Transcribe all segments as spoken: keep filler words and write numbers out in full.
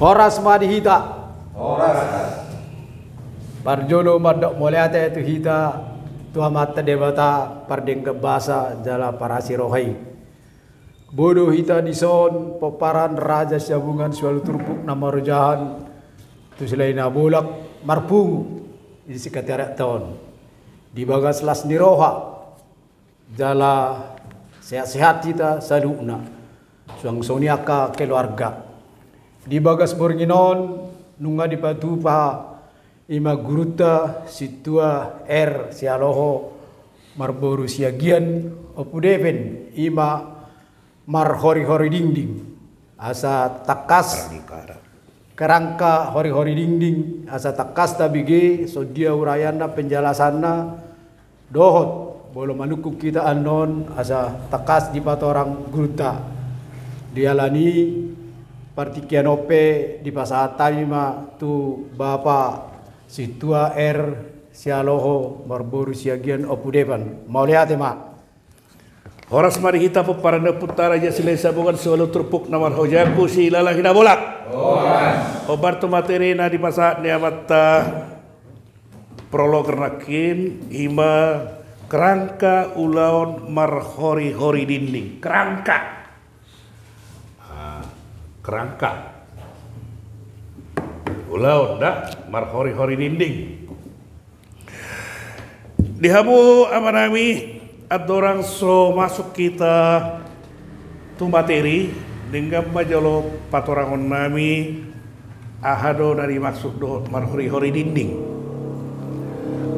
Horas ma di hita. Horas. Parjolo mandok mauliate tu hita, tu Amanta Debata pardenggan basa jala parasi roha i. Boi do hita dison pomparan Raja Sihabungan Siwalu Turpuk na marojahan tu Silalahi Nabolak marpungu di sekretariat on. Di bagas las ni roha jala sehat-sehat hita saluhutna. Suang songon i angka keluarga. Di bagas borngin on nunga dipatupa i ma gurunta Sintua R. Sialoho marboru Siagian Ompu Deven, i ma marhori-hori dinding. Asa tangkas kerangka hori-hori dinding, asa tangkas tabege songon dia uraianna, penjelasanna, dohot molo manungkun hita annon asa tangkas dipatorang gurunta. Di ala ni partingkian on pe dipasahat hami ma tu Bapa Sintua R. Sialoho marboru Siagian Ompu Deven. Mauliate ma. Horas ma di hita pomparan ni ompunta Raja Silalahi Sihabungan Siwalu Turpuk na marhojahan tu Silalahi Nabolak. Horas. Hombar tu materi na dipasahat ni amanta prolog nangkin, i ma kerangka ulaon marhori-hori dinding. Kerangka. Ah, kerangka ulaon da marhori-hori dinding. Di hamu amanami, andorang so masuk hita tu materi, denggan ma jolo patorangon nami aha do na dimaksud dohot marhori-hori dinding.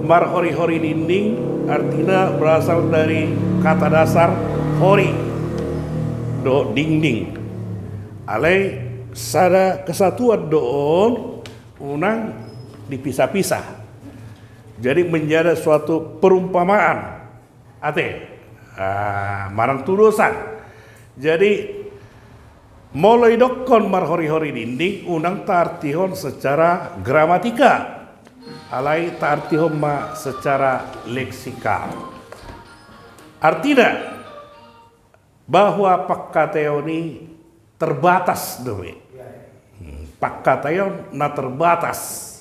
Marhori-hori dinding artina berasal dari kata dasar hori dohot dinding. Alai sada kesatuan do on, unang dipisah-pisah. Jadi menjadi suatu perumpamaan. Ate, ah, manang tudosan. Jadi molo didokkon marhori-hori dinding, unang taartihon secara gramatika. Alai taartihon ma secara leksikal. Artina, bahwa pangkataion i terbatas dope. Hmm, pangkataion na terbatas.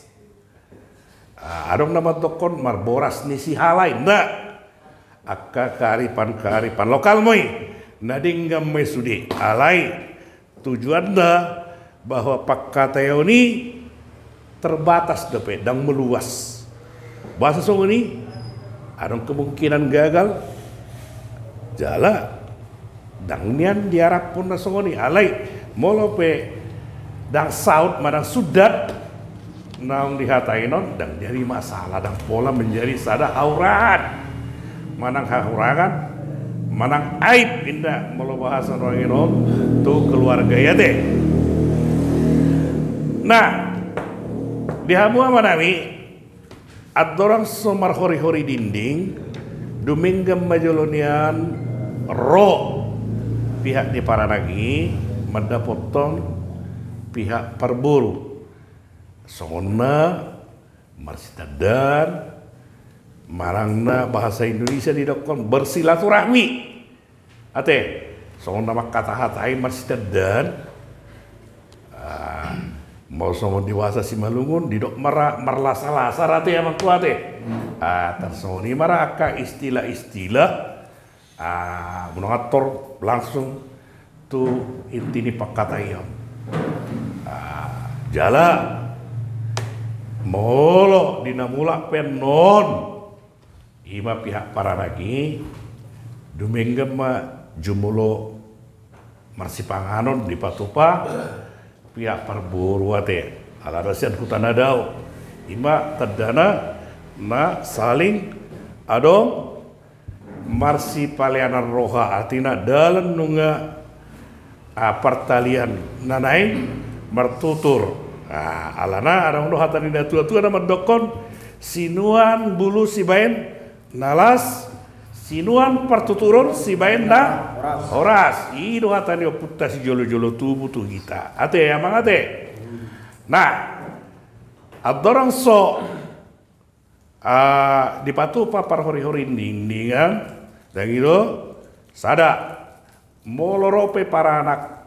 Ah, adong na mandokkon marboras ni sihalai, nda. Angka kearifan-kearifan lokal ma i, na denggan ma i sude. Alai tujuanna bahwa pangkataion i terbatas dope, ndang meluas. Boasa songon i? Adong kemungkinan gagal, jala ndang nian diaraphon na songon i. Alai molo pe ndang saut manang sundat naung dihatai on, ndang jadi masalah, ndang pola menjadi sada haurahan manang hahurangan manang aib, inda, molo bahasa rohangin on tu keluarga i, ate. Nah, di hamu amanami, andorang so marhori-hori dinding, dumenggan ma jolo nian ro pihak ni paranak i mandapothon pihak parboru. Songon na marsitandaan, manang na bahasa Indonesia didokkon bersilaturahmi. Ate, songon na mangkatahatai marsitandaan. Ah, molo songon di bahasa Simalungun, didok mara-, marlasa-lasa, ate, amang tua, ate. Ah, tarsongon i mara angka istilah-istilah, ah, unang antor langsung tu inti ni pangkataion. Ah, jala molo di na mulak pe annon, i ma pihak paranak i, dumenggan ma jumolo marsipanganon dipatupa pihak parboru, ate, alana sian huta na dao. I ma tandana na saling adong marsipaleanan roha, artina dalan nunga, ah, partalian na naeng martutur. Ah, alana adong do hata ni natua-tua na mandokkon, sinuan bulu sibaen na las, sinuan partuturon sibaen na horas. I do hata ni ompunta sijolo-jolo tubu tu hita. Ate, amang, ate. Nah, andorang so Ah, dipatupa parhori-hori dinding, ah. Ndang i do, sada, molo ro pe paranak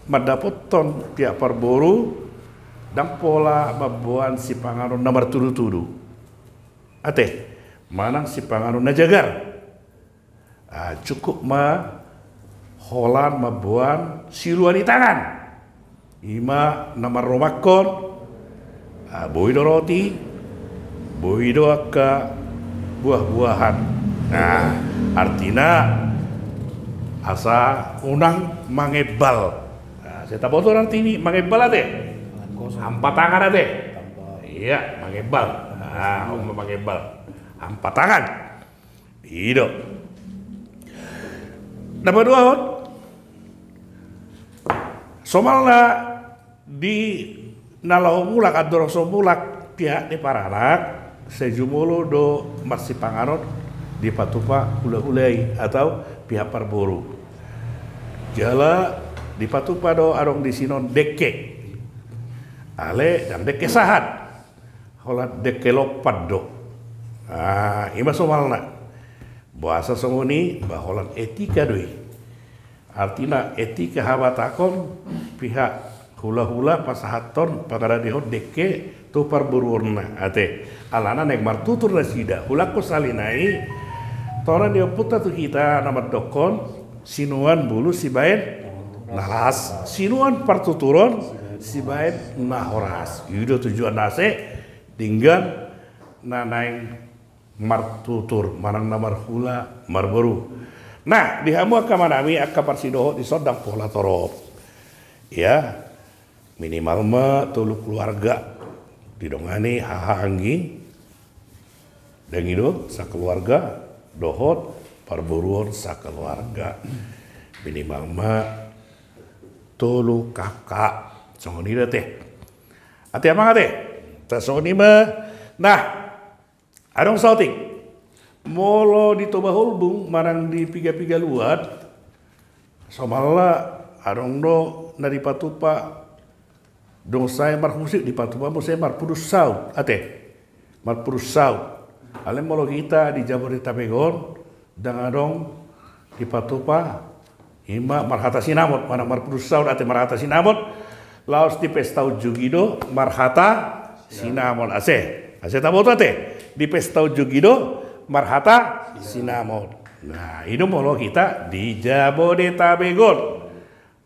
mandapothon pihak parboru, ndang pola mamboan sipanganon na martudu-tudu. Ate, manang sipanganon na jagar. Ah, cukup ma holan mamboan siluan ni tangan. Ima na marromangkon, ah, boi do roti, boi do angka buah-buahan. Nah, artina asa unang mangembal. Nah, sai taboto arti ni mangembal ate? Tangan kosong. Hampa tangan ate? Hampa. Iya, mangembal. Nah, hampa tangan. I do. Na paduahon, somalna di na laho mulak, andorang so mulak pihak ni paranak, sai jumolo do marsipanganon dipatupa hula-hula i atau pihak parboru. Jala dipatupa do adong disi on dengke. Alai ndang dengke sahat. Holan dengke lompan do. Ah, ima somalna. Boasa songon i, ba holan etika do i. Artina etika habatahon pihak hula-hula pasahathon pangaradehon dengke tu parboruonna ate. Alana naeng martutur nasida, hulangkon sahali nai, tonang ni ompunta tu hita na mandokkon, sinuan bulus sibaen na las, sinuan partuturon sibaen na horas. I do tujuanna ase denggan na naeng martutur manang na marhula marboru. Nah, di hamu angka amanami, angka parsidohot dison ndang pola torop. Ya, minimal ma tolu keluarga didongani haha anggi. Ndang i do, sakeluarga dohot parboruon sakeluarga. Minimal ma tolu K K. Songon i do ate. Ate amang ate. Asa songon i ma. Nah, adong saotik. Molo di Toba Holbung manang di piga-piga luat, somalna adong do na dipatupa, dung sae marhusip dipatupa muse marpudun saut ate. Marpudun saut. Alai molo hita di Jabodetabek on, ndang adong dipatupa, ima marhata sinamot, manang marpudun saut ate marhata sinamot, laos di pesta unjuk i do marhata sinamot ase. Ase taboto ate, di pesta unjuk i do marhata sinamot. Nah, i do molo hita di Jabodetabek on.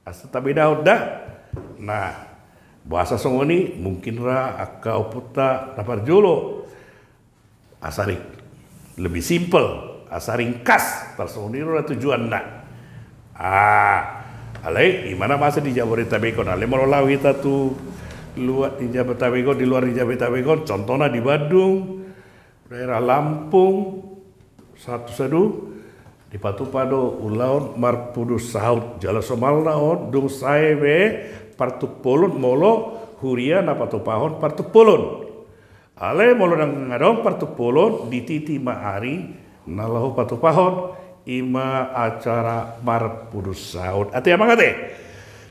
Asa tabedahon da. Nah, boasa songon i, mungkin ra angka ompunta na parjolo. Asa ring-, lebih simpel, asa ringkas, tarsongon i do ra tujuanna. Ah, alai, ima na masa di Jabodetabek on, alai molo laho hita tu luat di Jabodetabek on, di luar di Jabodetabek on, contohna di Bandung, daerah Lampung, Satu Sadu, dipatupa do ulaon marpudun saut, jala somalna on, dung sae be partumpolon molo huria na patupahon partumpolon. Alai molo ndang adong partumpolon, dititi ma ari na laho patupahon, ima acara marpudun saut. Ate amang ate.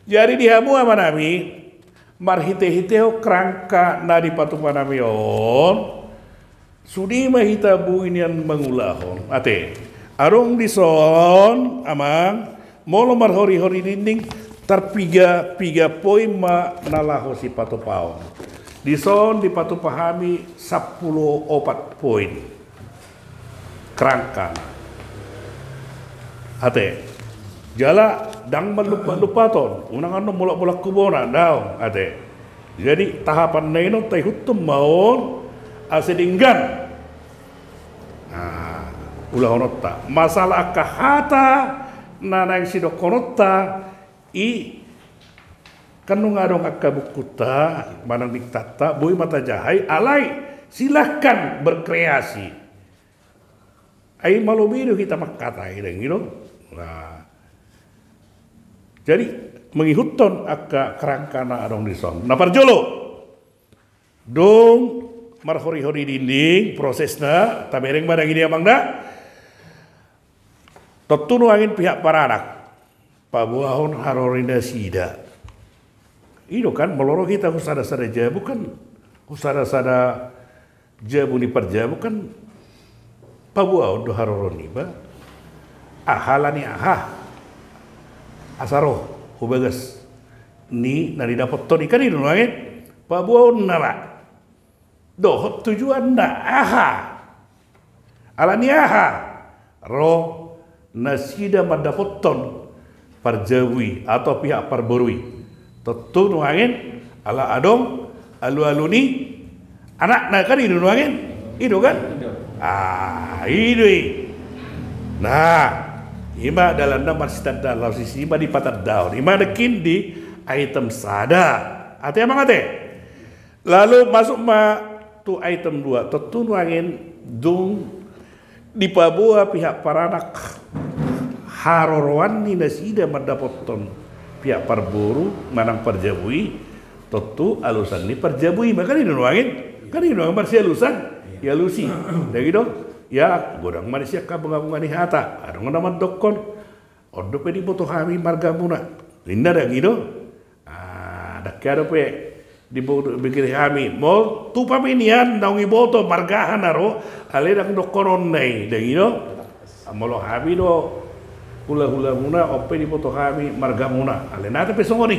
Jadi di hamu amanami, marhite-hitehon kerangka na dipatupanami on, sude ma hita boi nian mangulahon. Ate, adong dison amang, molo marhori-hori dinding, tarpiga-piga poin ma na laho sipatupaon. Dison dipatupa hami sampulu opat poin. Kerangka. Ate. Jala ndang manlumpat-lumpaton, unang annon mulak-mulak tu bona, daong, ate. Jadi tahapanna i on taihuthon ma on ase denggan. Nah, ulahononta. Masalah angka hata na naeng sidohononta i, kan nunga adong angka bukunta manang diktanta, boi ma tajaha i, alai silahkan berkreasi. Ai malo be do hita mangkatai, dang i do. Nah. Jadi mangihuthon angka kerangka na adong dison. Na parjolo. Dung marhori-hori dinding prosesna, tabereng ma dang i di amang da. Tontu nuaeng pihak paranak paboahon haroro ni nasida. I do kan, molo ro hita hu sada-sada jabu kan, hu sada-sada jabu ni parjabu kan, paboahon do haroro niba. Aha ala ni aha, asa ro hu bagas. ni na nidapothon i, kan i do nuaeng paboaonna ma. Dohot tujuanna aha? Ala ni aha ro nasida mandapothon parjabu i atau pihak parboru i? Tontu nuaeng ala adong alualu ni anakna, kan i do nuaeng? I do kan? Ah, i do i. Nah, i ma dalanna marsitanda laos disi ma dipatandahon. I ma nangkin di item sada. Ate amang ate. Lalu masuk ma tu item dua. Tontu nuaeng dung dipaboa pihak paranak haroroan ni nasida mandapothon pihak parboru manang parjabu i, tontu alusan ni parjabu i ma, kan i do nuaeng? Kan i do nuaeng marsialusan, ialusi. Dang i do? Ia godang ma disi angka bungabunga ni hata. Adong na mandokkon, on dope diboto hami margamuna, ninna, dang i do? Ah, dang hea dope diboto, dipikiri hami. Molo tupa pe nian naung iboto marga aha na ro, alai dang dokkon on na i, dang i do? Molo hami do hulahulamuna, on pe diboto hami margamuna, alai nda pe songon i.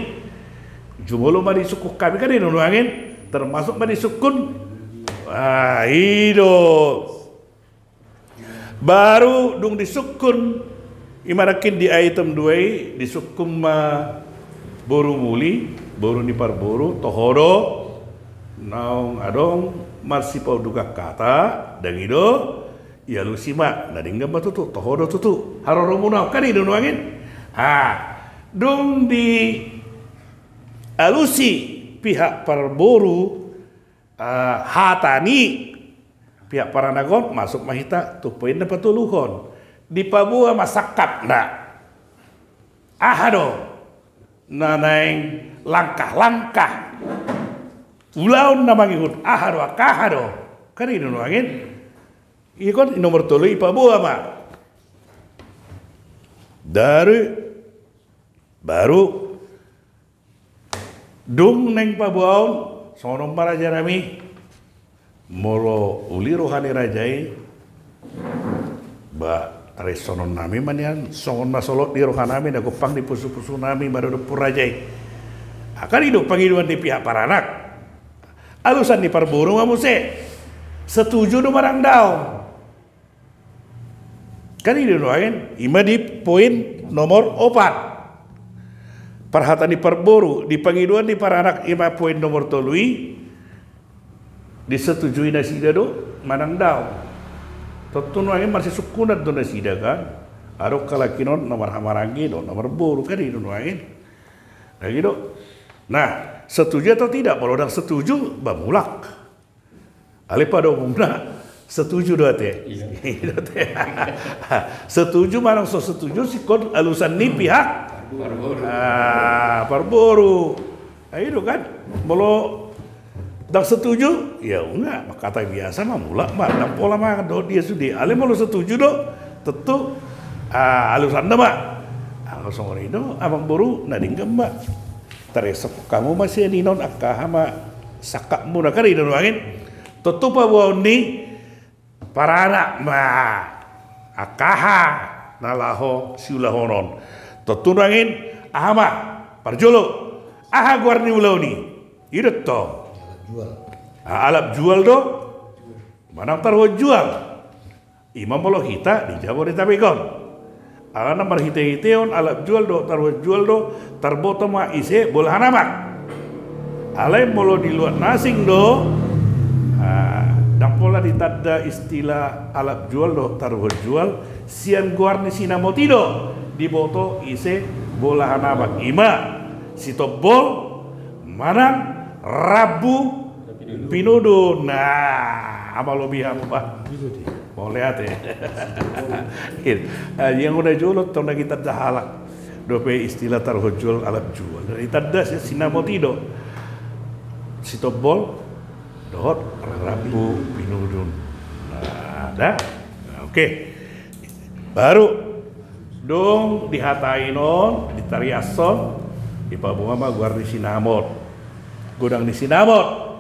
Jumolo ma disungkun hami, kan i do nuaeng? Termasuk ma disungkun. Ah, i do. Baru dung disungkun, i ma nangkin di item dua i, disungkun ma boru muli, boru ni parboru, toho do naung adong marsipaundukan hata, dang i do? Ialusi ma, na denggan ma tutu, toho do tutu haroromuna on, kan i do nuaeng? Ha, dung dialusi pihak parboru, ah, hata ni pihak paranak on, masuk ma hita tu poin na patoluhon. Dipaboa ma sangkapna. Aha do na naeng langkah-langkah ulaon na mangihut? Aha do, angka aha do? Kan i do nuaeng? Ingkon i nomor tolu i, paboa ma. Dari baru dung naeng paboaon, songon on ma raja nami. Molo uli roha ni raja i, ba, tarissonon nami ma nian songon na solot di roha nami, na gompang di pusupusu nami mandophon raja i. Angka i do pangidoan ni pihak paranak. Alusan ni parboru ma muse. Setuju do manang daong? Kan i do nuaeng, i ma di poin nomor opat. Parhata ni parboru, di pangidoan ni paranak, i ma poin nomor tolu i, disetujui nasida do manang daong? Tontu nuaeng marsisungkunan do nasida kan. Adong halak i non na marhahamaranggi do, na marboru, kan i do nuaeng. Dang i do? Nah, setuju atau tidak? Molo dang setuju, ba mulak. Alai pada umumna setuju do ate. Iya. Setuju manang so setuju, singkop alusan ni pihak parboru. Ah, parboru. Nah, i do kan. Molo dang setuju, ya unang, mangkatai biasa ma, mulak ma, dang pola mangan dohot dia sude. Alai molo setuju do, tontu, ah, alusanna ma. Ah, songon i do, amangboru, na denggan ma. Tarisok hamu ma sian i non, angka aha ma sangkapmuna, kan i do nuaeng? Tontu paboaon ni paranak ma angka aha na laho siulahonon. Tontu nuaeng, aha ma parjolo, aha goar ni ulaon i? I do tong. Alap jual. Ah, alap jual do. Manang taruhon jual. I ma molo hita di Jabodetabek on. Alana marhitehiteon alap jual dohot taruhon jual do tarboto ma ise bolahan amak. Alai molo di luat na asing do, ah, dang pola ditanda istilah alap jual dohot taruhon jual sian goar ni sinamot i do diboto ise bolahan amak. I ma sitombol manang rambu pinudun. Nah, ama lobi hamu ba. Mauliate. Ia, ah, ia nunga jolo tong na ditanda halak dope istilah taruhon jual alap jual. Ditanda si-, sinamot i do. Sitombol dohot rambu pinudun. Nah, da. Nah, oke. Baru dung dihatai non, ditariashon, dipaboa ma goar ni sinamot. Godang ni sinamot.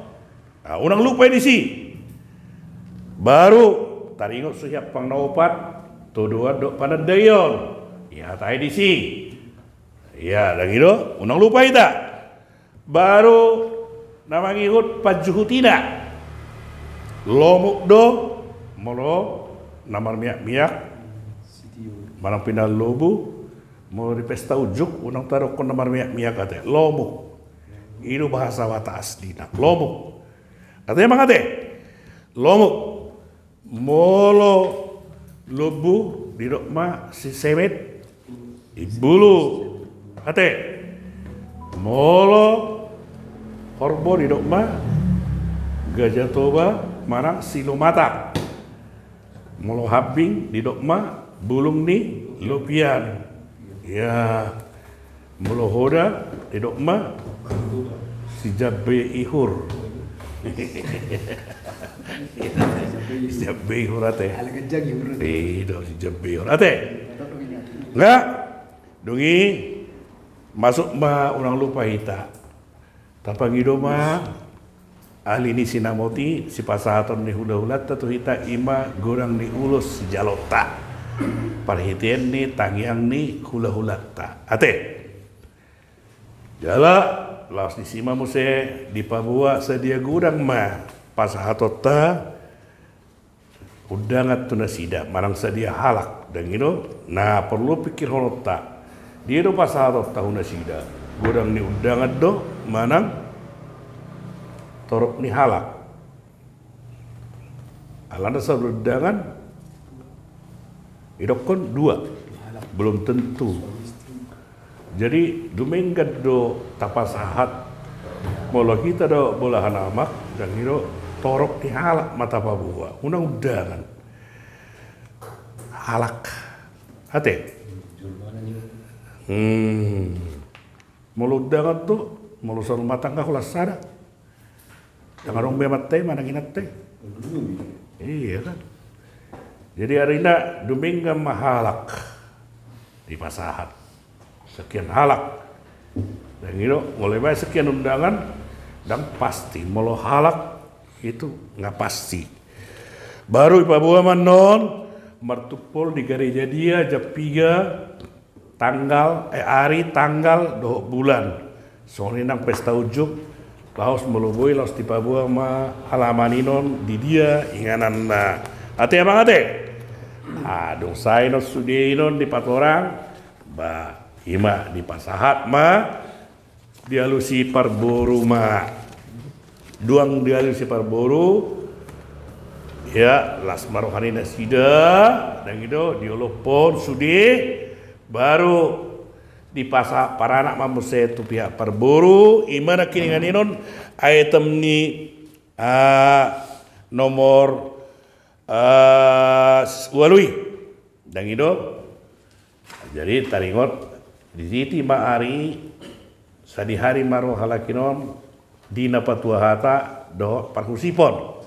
Ah, unang lupa i disi. Baru taringot suhi ampang na opat, todoan dohot panandaion. Dihatai disi. Ia, dang i do, unang lupa hita. Baru na mangihut panjuhutina. Lomuk do, molo na marmiak-miak, manang pinalombu, molo di pesta unjuk, unang tadokkon na marmiak-miak ate. Lomuk. I do bahasa Batak aslina. Lomuk. Ate, amang ate. Lomuk. Molo lombu didok ma si Semet, imbulu. Ate. Molo horbo didok ma Gajah Toba manang si Lumata. Molo hambing didok ma bulung ni lopian. Ya. Molo hoda didok ma si Jambe Ihur. Si Jambe Ihur ate. Ala ganjang Ihur ate. I do si Jambe Ihur ate. Nga, dung i masuk ma, unang lupa hita. Tapangido ma ahli ni sinamot i, sipasahaton ni hulahulanta tu hita, i ma godang ni ulos sijaloonta. Parhitean ni tangiang ni hulahulanta. Ate. Jala, laos disi ma muse dipaboa sadia godang ma pasahatonta, undangan tu nasida, manang sadia halak, dang i do na porlu pingkirhononta. Dia do pasahatonta tu nasida, godang ni undangan do, manang torop ni halak. Alana sada undangan, idokkon dua, belum tentu. Jadi, dumenggan do tapasahat. Molo hita do bolahan amak, dang i do torop ni halak ma tapaboa. Unang undangan. Halak. Ate? Hmm. Molo undangan do, molo sarumah tangga holan sada. Dang adong be amanta i manang inanta i. Iya kan? Jadi arina dumenggan ma halak dipasahat. Sekian halak. Dang i do, molo ibaen sekian undangan, dang pasti. Molo halak itu nga pasti. Baru ipaboa ma annon, martumpol di gareja dia, jam piga, tanggal, eh, ari, tanggal, dohot bulan. Songon i nang pesta unjuk, laos molo boi, laos dipaboa ma alaman i non di dia ingananna. Ate, amang ate. Ah, dung sae non sude i non dipatorang, ba, i ma dipasahat ma, dialusi parboru ma. Dung dialusi parboru, ya, las ma roha ni nasida, dang i do, diolophon sude, baru dipasahat paranak ma muse tu pihak parboru, i ma nangkiningan i non, item ni, ah, nomor, ah, ualu i. Dang i do. Jadi taringot, dititi ma ari, sadihari ma ro halak i non di na patua hata dohot parhusipon.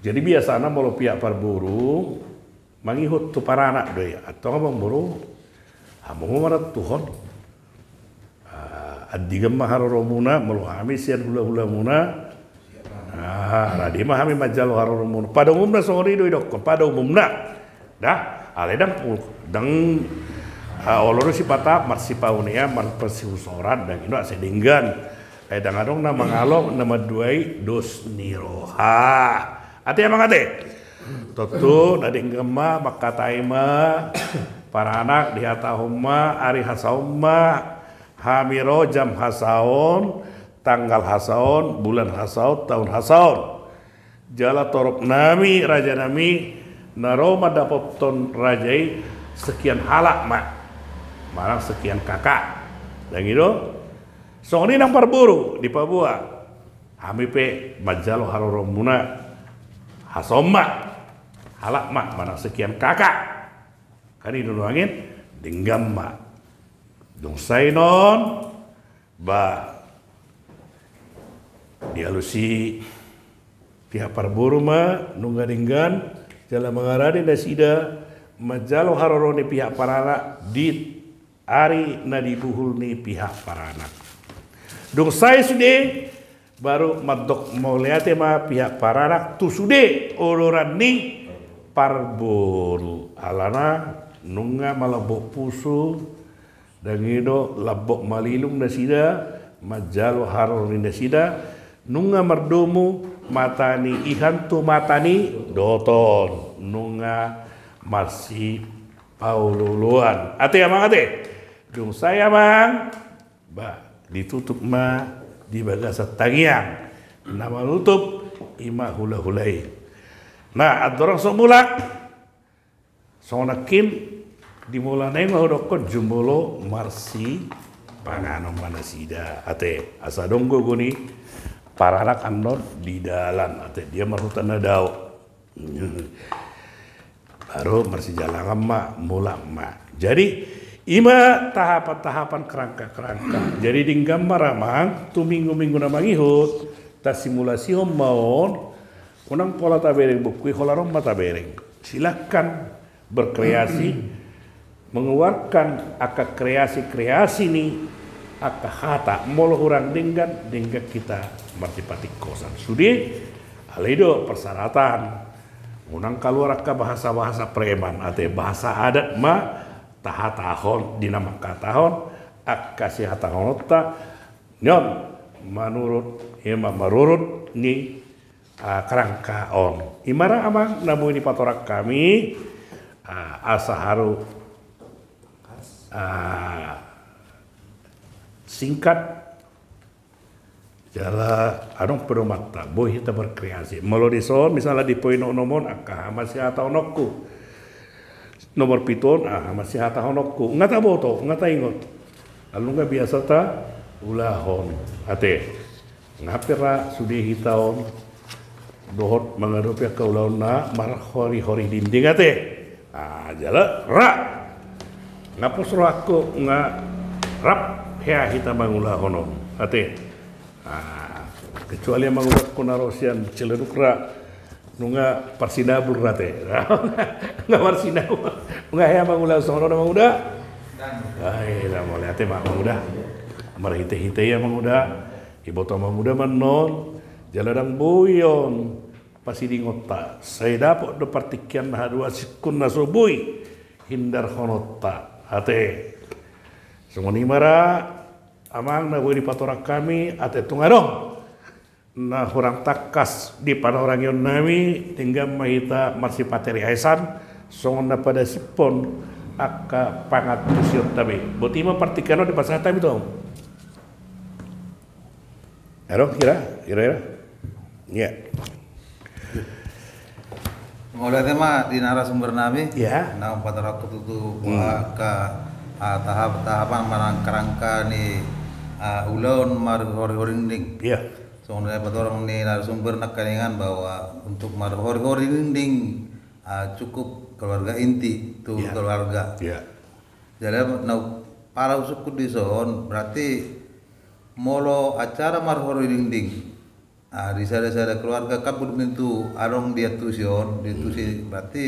Jadi biasana molo pihak parboru mangihut tu paranak do i, antong amangboru, hamu ma maratuhon. Ah, andigan ma haroromuna, molo hami sian hulahulamuna. Ah, rade ma hami manjalo haroromuna. Pada umumna songon i do idokkon, pada umumna. Dah, alai dang, dang, ah, olo do sipata, marsipaunea, marsihusoran, dang i do asa denggan. Ai dang adong na mangalo, na manduai dos ni roha. Ate, amang ate. Tontu na denggan ma, mangkatai ma paranak, dihatahon ma ari hasaon ma, hami ro jam hasaon, tanggal hasaon, bulan hasaon, taon hasaon. Jala torop nami, raja nami, na ro mandapothon raja i sekian halak ma, manang sekian kakak. Dang i do. Songon i nang parboru dipaboa. Hami pe manjalo haroromuna, hasaon ma, halak ma, manang sekian kakak. Kan i do nuaeng, denggan ma. Dung sae non, ba, dialusi pihak parboru ma, nunga denggan, jala mangarade nasida, manjalo haroro ni pihak paranak di ari na dibuhul ni pihak paranak. Dung sae sude, baru mandok mauliate ma pihak paranak tu sude oloran ni parboru. Alana nunga malambok pusu, dang i do lambok malilung nasida, manjalo haroro ni nasida, nunga mardomu mata ni ihan tu mata ni doton, nunga marsipaolooloan. Ate amang ate. Dung sae amang, ba, ditutup ma di bagasan tangiang. Na manutup i ma hulahula i. Nah, andorang so mulak, songon nangkin di mula na i ma hudokkon jumolo marsipanganon ma nasida. Ate, asa adong gogo ni paranak annon di dalan. Ate, dia marhuta na dao. Baru marsijalangan ma, mulak ma. Jadi, i ma tahapan-tahapan, kerangka-kerangka. Jadi, denggan ma ra amang, tu minggu-minggu na mangihut, tasimulasihon ma on, unang pola tabereng buku i, holan on ma tabereng. Silakan berkreasi, mengeluarkan angka kreasi-kreasi ni angka hata, molo hurang denggan, denggan hita marsipatingkosan. Sude, alai do persyaratan. Unang kaluar angka bahasa-bahasa preman, ate, bahasa adat ma tahatahon, di na mangkatahon angka sihatahononta, nion, manurut, i ma marurut ni, ah, kerangka on. I ma ra amang na boi dipatorang hami, ah, asa haru, ah, singkat, jala adong pedomanta, boi hita berkreasi. Molo dison, misalna di poin onom on, angka aha ma sihatahononku. Nomor pitu on, aha ma sihatahononku. Nga taboto, nga taingot. Alai nunga biasa taulahon. Ate. Nga pe ra sude hita on dohot mangadopi angka ulaon na marhori-hori dinding, ate. Ah, jala ra. Nga pos rohangku, nga rap hea hita mangulahon on, ate. Ah, kecuali amang uda, angka na ro sian Ciledug ra, nunga parsinabul ra, ate. Nunga parsinabul. Nunga hea mangulahon songon on, amang uda? Ai, na mauliate ma, amang uda. Marhite-hite i, amang uda, iboto amang uda ma annon, jala ndang boi on pasidingonta, sai dapot do partingkian na hadua singkun na so boi hindarhononta, ate. Songon i ma ra amang na boi dipatorang hami, ate. Tung adong na hurang tangkas di panorangion nami, denggan ma hita marsipatereasan songon na padasiphon angka pangantusionta be. Boti ma partingkian on dipasahat hami, tong. Adong hira, hira-hira. Ia. Mauliate ma di narasumber nami. Ia. Na patorang tutu, hmm, angka, ah, tahap-tahapan manang kerangka ni, ah, ulaon marhori-hori dinding. Ia. Songon na patorang ni narasumber nangkaningan bahwa untuk marhori-hori dinding, ah, cukup keluarga inti tu, ia, keluarga. Ia. Jadi na pala husungkun dison, berarti molo acara marhori dinding, ah, di sada-sada keluarga kan belum tentu adong diantusi on, diantusi, hmm, berarti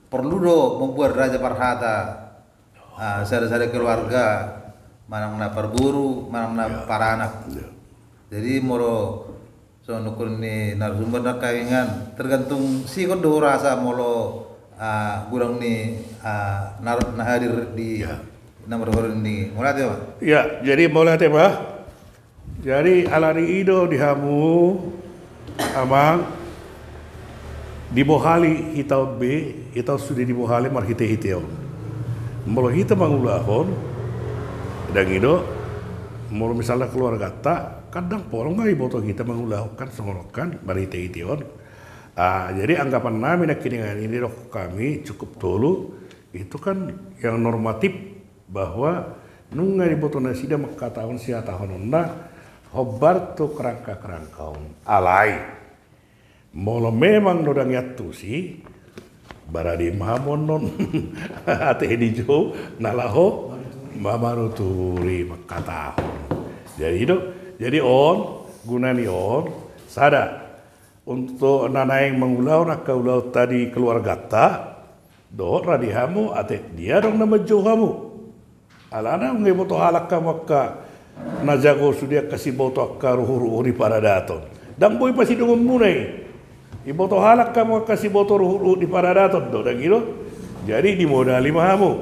perlu do membuat raja parhata, ah, sada-sada keluarga, manang na parboru, manang na, ya, paranak. Ya. Jadi molo songon nangkin ni narasumber nangkaningan, tergantung sikon do hurasa molo, ah, godang ni, ah, na, na hadir di, ya, na marhori dinding. Mauliate ma. Ya, jadi mauliate ma. Jadi, alani i do di hamu, amang, dibohali hita on be, hita on sude dibohali marhite-hite on. Molo hita mangulahon, ndang i do, molo misalna keluarganta, kan ndang pola nga iboto hita mangulahon kan songon on kan, marhite-hite on. Ah, jadi anggapan nami nangkiningan i, didok hami cukup tolu, itu kan yang normatif, bahwa nunga diboto nasida mangkatahon sihatahononna hombar tu kerangka-kerangka on. Alai, molo memang do ndang iantusi, barani ma hamu annon, ate, dijou na laho mamaruturi mangkatahon. Jadi do, jadi on, guna ni on, sada, untuk na naeng mangulahon angka ulaonta di keluarganta, dohot ra di hamu, ate, dia adong na manjou hamu. Alana nunga iboto halak hamu angka na jago sude, angka siboto angka ruhut-ruhut di paradaton. Ndang boi pasidingonmuna i. Iboto halak hamu angka siboto ruhut-ruhut di paradaton do, ndang i do. Jadi dimodali ma hamu.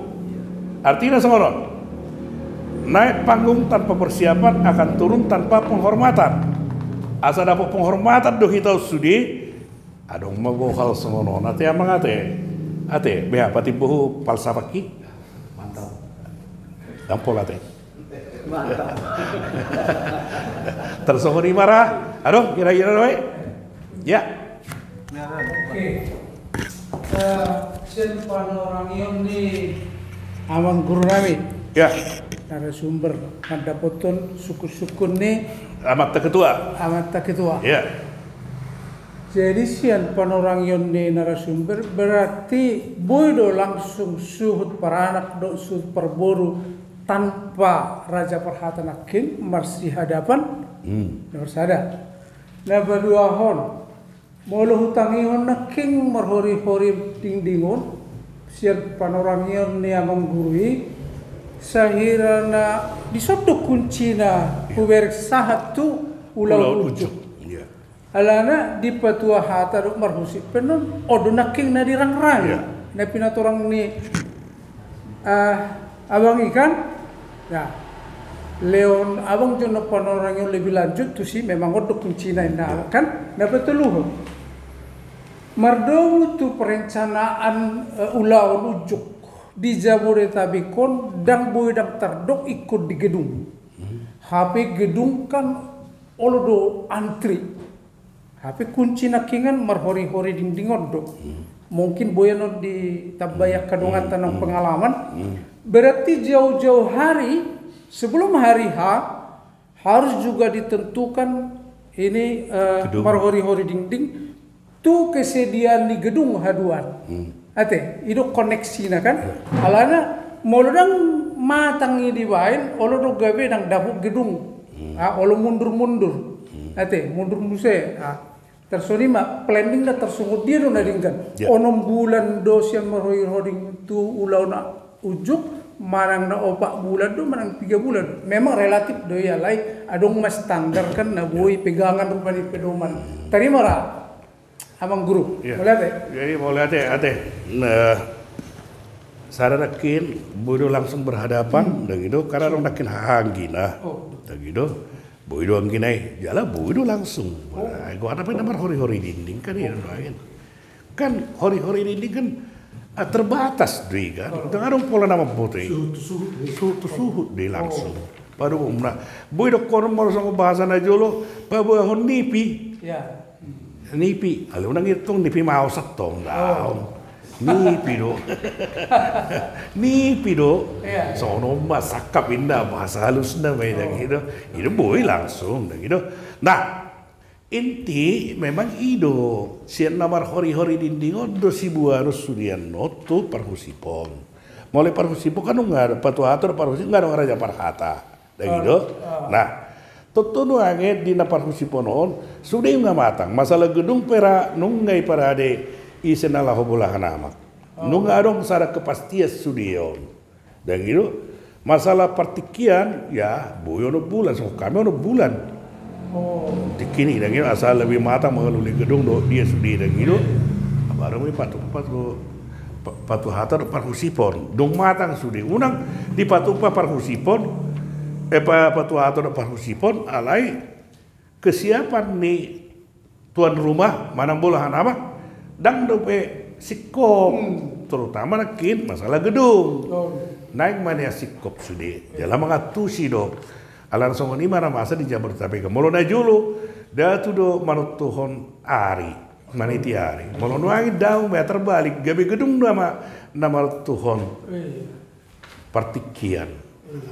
Artina songon on. Naik panggung tanpa persiapan akan turun tanpa penghormatan. Asa dapot penghormatan do hita on sude. Adong ma bohal songon on, ate amang, ate. Ate, beha patimbo hu palsapahki. Mantap. Dampol, ate. Mantap. Tarsongon i ma ra. Adong, kira-kira do i. Ya. Oke. Eh, sian panorangion ni amang guru nami. Ya. Narasumber, mandapothon sungkun-sungkun ni amanta ketua. Amanta ketua. Ya. Jadi sian panorangion ni narasumber, berarti boi do langsung suhut paranak dohot suhut parboru tanpa raja parhata nangkin marsihadapan. Hmm. Nomor sada. Na paduahon, molo hutangihon nangkin marhori-hori dingding on sian panorangion ni amang guru i, sahira na dison do kuncina, iya, hubereng sahat tu ulaon, ulaon unjuk, unjuk. Iya. Alana di patua hata dohot marhusip pe on, on do nangkin na dirangrangi. Iya. Na pinatorang ni, ah, abang i kan? Ya. Leon abang jo na panorangion lebih lanjut tusi, memang on do kuncina, inna, ya, kan? Na patoluhon. Mardomu tu perencanaan, eh, ulaon unjuk di Jabodetabek on, ndang boi ndang tardok ingkon di gedung. Hmm. Hape gedung kan olo do antri. Hape kunci nangkiningan marhori-hori dingding on do. Hmm. Mungkin boi annon ditambai, hmm, angka donganta, hmm, nang, hmm, pengalaman. Hmm. Berarti jauh-jauh hari sebelum hari H harus juga ditentukan ini, eh, gedung, marhori-hori dingding tu kesediaan ni gedung haduan. Hmm. Ate, i do koneksina kan? Ya. Alana molo ndang matang i dibaen, olo do gabe ndang dapot gedung. Hmm. Ah, olo mundur-mundur. Hmm. Ate, mundur muse. Ah, tarsongon i ma, planning na tarsongon dia do na denggan. Ya. Onom bulan do sian marhori-hori tu ulaon unjuk, manang na opat bulan do, manang tiga bulan. Memang relatif do i, alai adong ma standar kan na boi, ya, pegangan rupani pedoman. Tarima ra. Amang guru, iya, mauliate. Jadi mauliate, ate. Nah, sada nangkin, boi do langsung berhadapan, hmm, ndang i do, karena adong nangkin haha anggina. Oh. Ndang i do, boi do anggina i, jala boi do langsung. Oh. Nah, goarna pe na marhori-hori dinding kan, oh, iya, lain. Kan hori-hori dinding kan, ah, terbatas do i kan. Oh. Ndang adong pola na mamboto i. Suhut tu suhut do i. Suhut tu suhut do i langsung. Oh. Pado umna. Boi dohonon molo songon bahasa na jolo, paboahon nipi. Ya. Nipi, alai unang i tong nipi maos tong, daong. Oh. Nipi do. Nipi do. Iya. Songon on ma sangkap inna, bahasa halusna ma i, ndang i do. Oh. I do boi langsung, ndang i do. Nah, inti memang i do, sian na marhori-hori dinding on do sibuanon sude annon tu parhusipon. Molo parhusipon kan nunga, patuator parhusip nunga adong raja parhata. Ndang i do? Ah. Nah, tontu nuaeng di na parhusipon on, sude nunga matang. Masalah gedung pe ra nunga i parade ise na laho bolahan amak. Oh. Nunga adong sada kepastian sude on. Ndang i do? Masalah partingkian, ya, boi onom bulan, songon hami onom bulan. Oh. Tingki i, ndang i do, asa lebih matang mangalului gedung dohot dia sude, ndang i do? Baru ma i patu, patu, pa-, patuator dohot parhusipon. Dung matang sude. Unang dipatupa parhusipon, eh, pa-, patuator dohot parhusipon, alai kesiapan ni tuan rumah, manang bolahan amak, ndang dope singkop. Hmm. Terutama nangkin masalah gedung. Oh. Naeng ma nian singkop sude. Jala mangantusi do. Alana songon i ma na masa di Jabodetabek. Molo na jolo, datu do manontuhon ari. Maniti ari. Molo nuaeng i daong ma, terbalik, gabe gedung nama, nama tuson. Iya. Partingkian.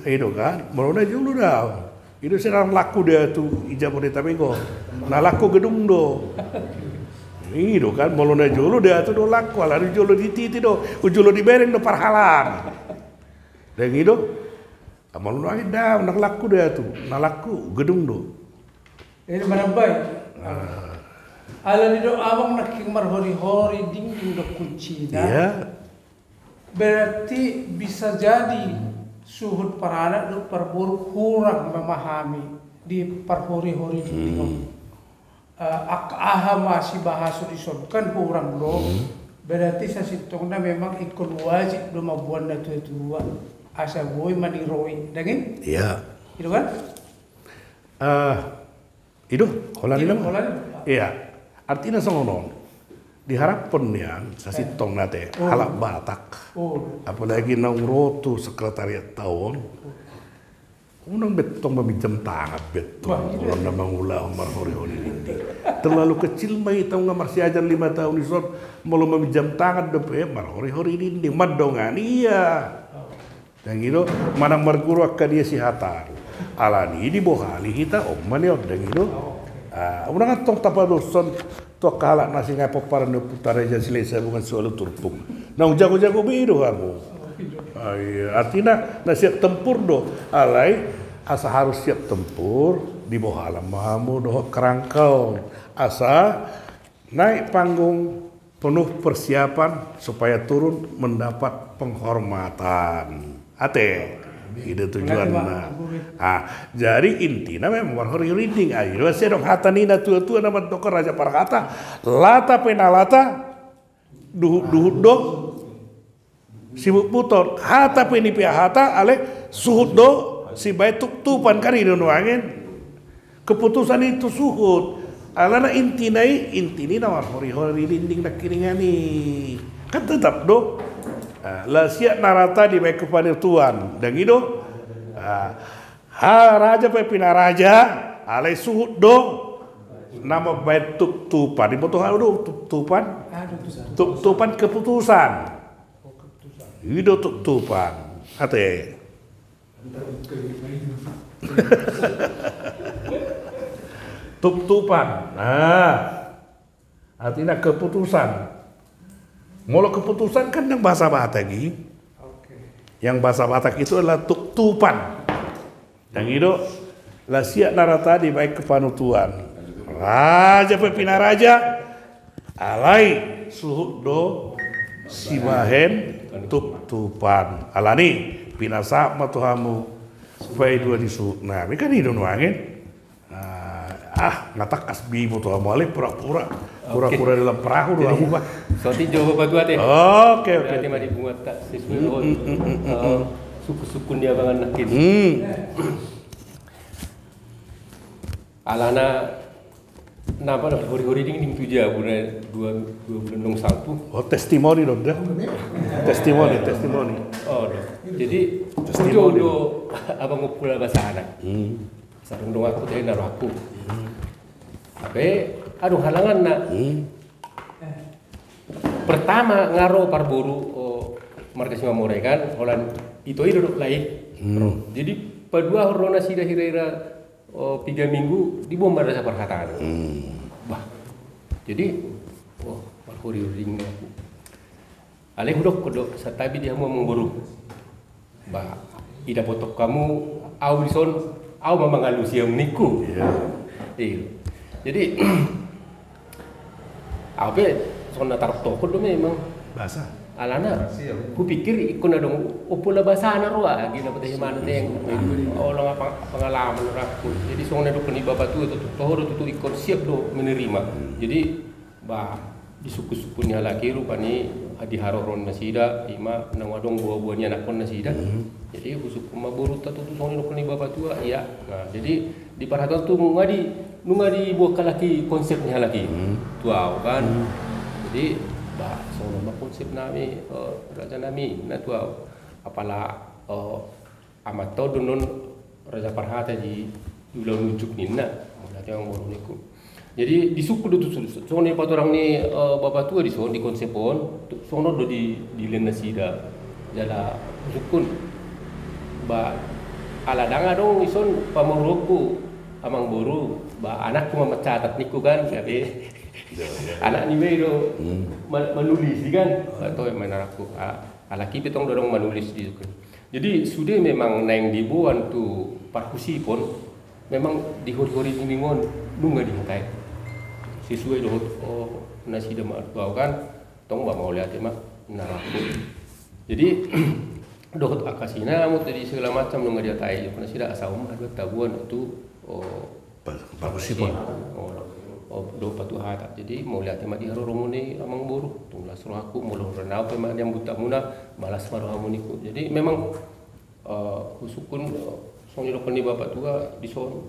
Iya. I do kan, molo na jolo daong. I do sai na laku datu i Jabodetabek on. Na laku gedung do. I do kan, molo na jolo datu do laku, alana jolo dititi do, jolo dibereng do parhalaan. Ndang i do. Molo nuaeng i daong, na laku datu, na laku gedung do. Jadi manambai. Ah. Alani do abang nangkin marhori-hori dinding do kuncina. Iya. Berarti bisa jadi suhut paranak dohot parboru kurang memahami di parhori-hori dinding on. Hmm. Eh, angka aha ma sibahason dison kan kurang do. Hmm. Berarti sasintongna memang ingkon wajib do mamboan na tua-tua. Asa boi ma niroi, dang i? Iya. I do kan? Ah, i do, holan i nama. Holan i. Iya. Artina songon on. Diharaphon nian, sasintongna ate, halak Batak. Apalagi naung ro tu sekretariat ta on. Unang be tong maminjam tangan be tong. Molo na mangulahon marhori-hori dinding. Terlalu kecil ma hita nunga marsiajar lima taon i son, molo maminjam tangan dope marhori-hori dinding. Mandongani ia. Dang i do, manang marguru angka dia sihataru. Alani i dibohali hita on ma nion, dang i do. Ah, unang antong tapadoshon tu angka halak na singa pomparan ni Ompunta Raja Silahisabungan Siwalu Turpuk. Naung jago-jago be i do hamu. Ah, iya. Artina na siap tempur do. Alai asa harus siap tempur, dibohalan ma hamu dohot kerangka on. Asa naik panggung penuh persiapan supaya turun mendapat penghormatan. Ate, i do tujuanna. Ah, jadi intina memang marhori-hori dinding. Ah, i do asa adong hata ni na tua-tua na mandok raja parhata, lata pe na lata, duhut-duhut do sibutbuton. Hata pe ni pe hata, alai suhut do sibahen tuptupan, kan i do nuaeng. Keputusan i tu suhut. Alana intina i, intina i na marhori-hori dinding nangkiningan i. Kan tetap do. Ah, lasiak na rata dibahen kepanutuan. Dang i do. Ah, ha, raja pe pinaraja, alai suhut do na mambahen tuptupan. Diboto hami do tuptupan. Tuptupan keputusan. I do tuptupan. Ate. Tuptupan. Nah. Artina keputusan. Molo keputusan kan yang bahasa Batak i. Yang bahasa Batak itu adalah tuptupan. Dang i do, lasiak na rata dibahen kepanutuan. Raja pe pinaraja, alai suhut do sibahen tuptupan. Alani, pinasahat ma tu hamu, paidua ni suhut nami. Kan i do nuaeng. Ah, ah, nga tangkas be iboto hamu, alai pura-pura. Pura-pura dalam perahu do hamu, bah. Songon i jo, Bapak Tua, ate. Oke, oke. Ate ma di bunga ta sesuai dohot sungkun-sungkun ni abangan nangkin. Alana na marhori-hori dinding tu jabu na dua, dua bulan naung salpu. Oh, testimoni do da. Testimoni, testimoni. Oh, do. Jadi, testimoni do. Abang ngumpul basana. Sadong donganku, tahe na rohangku. Hape adong halanganna. Pertama nga ro parboru, o, marga Simamora i kan, holan ito i do dohot lae i. Jadi paduahon ro nasida hira-hira, o, piga minggu, diboan ma raja parhata an. Bah. Jadi, wah, marhori-hori dinding aku. Alai hudokkon do, santabi di hamu amangboru. Bah, idapothon hamu au dison, au ma mangalusi hamu ningku. Iya. Jadi, au pe songon na tartokhon do memang. Bahasa. Alana, hupikir ingkon adong pola bahasana ro, agi na patahe mana teng. Olo nga pengalaman rohangku. Jadi songon na didok ni bapatua, tutu toho do, tutu ingkon siap do menerima. Jadi, bah, disungkun-sungkun ni halak i rupani, di haroro nasida, ima naung adong boa-boa ni anakhon nasida. Jadi husungkun ma borunta tutu songon na didok ni bapatua, iya. Nah, jadi di parhata tu nunga di, nunga dibuat halak i konsep ni halak i tu au kan. Jadi, bah, songon ma konsep nami, eh, raja nami, na tu au. Apala, eh, amanta on do annon raja parhata di, di ulaon unjuk ninna. Mauliate amangboru ningku. Jadi disungkun do tutu, songon na patorang ni, eh, bapatua dison di konsep on, songon on do di, dilehon nasida. Jala husungkun, bah, ala ndang adong dison pamoruonku, amangboru, bah, anakku ma mancatat ningku kan, gabe anak ni iba i do ma-, manulis i kan. Bah, toe ma anakku. Ala, halak i pe tong do adong manulis di. Jadi sude memang naeng diboan tu parhusipon, memang di hori-hori dinding on nunga dihatai. Sesuai dohot, oh, nasida ma tu au kan, tong bah mauliate ma na rohangku. Jadi dohot angka sinamot, jadi segala macam nunga dihatai, nasida asa on ma haduan taboan tu, oh, parhusipon. Oh, oh, do patuhata. Jadi mauliate ma di haroromu ni amangboru. Tung las rohangku, molo hurang au pe ma nian butamuna, balas ma rohamu ningku. Jadi memang Eh, husungkun, eh, songon didokkon ni bapak tua dison,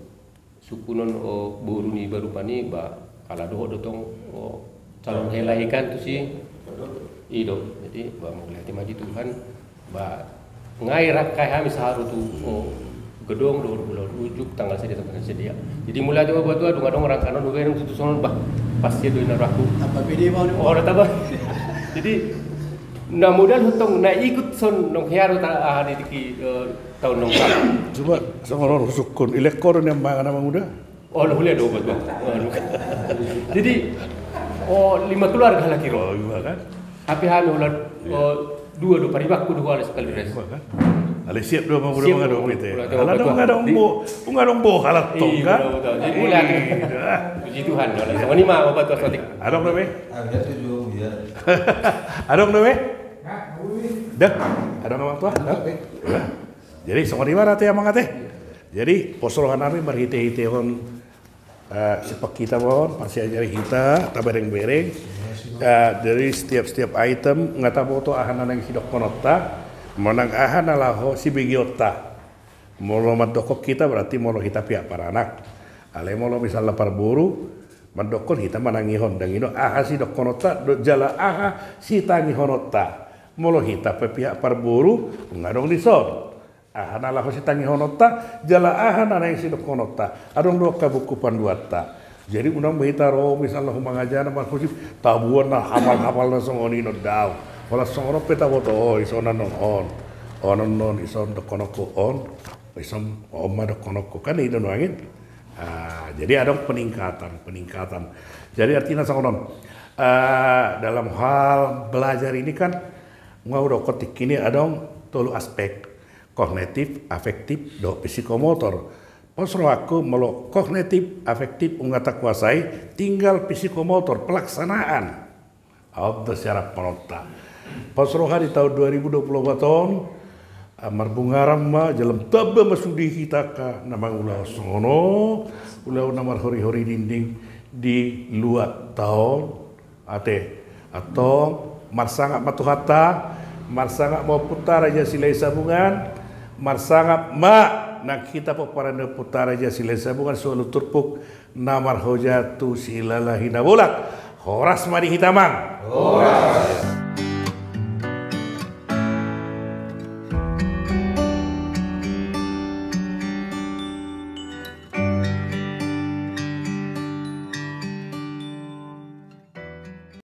sungkunon, eh, boru ni barupan i, ba, ala dohot do tong, eh, calon hela i kan tusi. I do. Jadi, ba, mauliate ma di Tuhan, ba, nga i rangkai hami sahat tu, eh, gedong do, do, do, ujuk tanggal sadia, tanggal sadia. Jadi, mauliate ma bapak tua, dung adong rangkanon, dung adong tutusonon, ba, pas ia do ina rohangku. Apa beda mau ni? Oh, ada tambah. Jadi, na modal hutong, na ikut son, nong hiaru ta, ah, di tiki, eh, taon nong kal. Coba, songon on husungkun, ilek ho do ni amang na manguda? Oh, lo hulia do, bapak tua. Jadi, oh, lima keluarga halak i ro. Oh, iya kan? Tapi hami holan, oh, dua do, paribakku do, holan sekali res. Iya kan? Alai siap do manguda, manguda, mangadopi, te. Ala do, mangadopi, mangadopi halak tong kan? Iya, betul, betul. Jadi, mauliate. Puji Tuhan, holan. Songon i ma, bapak tua, saotik. Adong do be? Adong do be? Dah, adong, amang tua? Dah. Jadi, songon i ma, ate, amang, ate. Jadi, pos roha nami marhite-hite on, eh, sipakhita ma on, parsiajari hita, tabereng-bereng. Eh, dari setiap-setiap item, nga taboto aha na naeng sidokkononta, manang aha na laho sibegeonta. Molo mandokkon hita, berarti molo hita pihak paranak. Alai molo misalna parboru, mandokkon hita manangihon, ndang i do aha sidokkononta, do, jala aha sitangihononta. Molo hita pe pihak parboru, nga adong dison. Aha na laho sitangihononta, jala aha na naeng sidokkononta. Adong do angka buku panduanta. Jadi unang be hita ro misalna hu mangajana marhusip, tabuan na hapal-hapal na songon i, nda dao. Holan songon on pe taboto, oh, ison annon on. On annon, ison dokkononku on. Ison on ma dokkononku. Kan i do nuaeng i. Ah, jadi adong peningkatan, peningkatan. Jadi artina songon on. Ah, dalam hal belajar ini kan, nga hudokkon tingki i adong tolu aspek. Kognitif, afektif, dohot psikomotor. Pos rohangku molo kognitif, afektif, nunga takuasai, tinggal psikomotor, pelaksanaan. On do syarat panonta. Pos roha di taon dua ribu dua puluh opat on, ah, marbungaran ma, jala tamba ma sude hita angka na mangulahon songon on, ulaon na marhori-hori dinding di luat taon. Ate, antong, marsangap ma Tuhanta, marsangap ma Ompunta Raja Silahisabungan, marsangap ma nang hita pomparan ni Ompunta Raja Silahisabungan, solu turpuk na marhojat tu Silalahi Nabolak. Horas ma di hita, amang. Horas.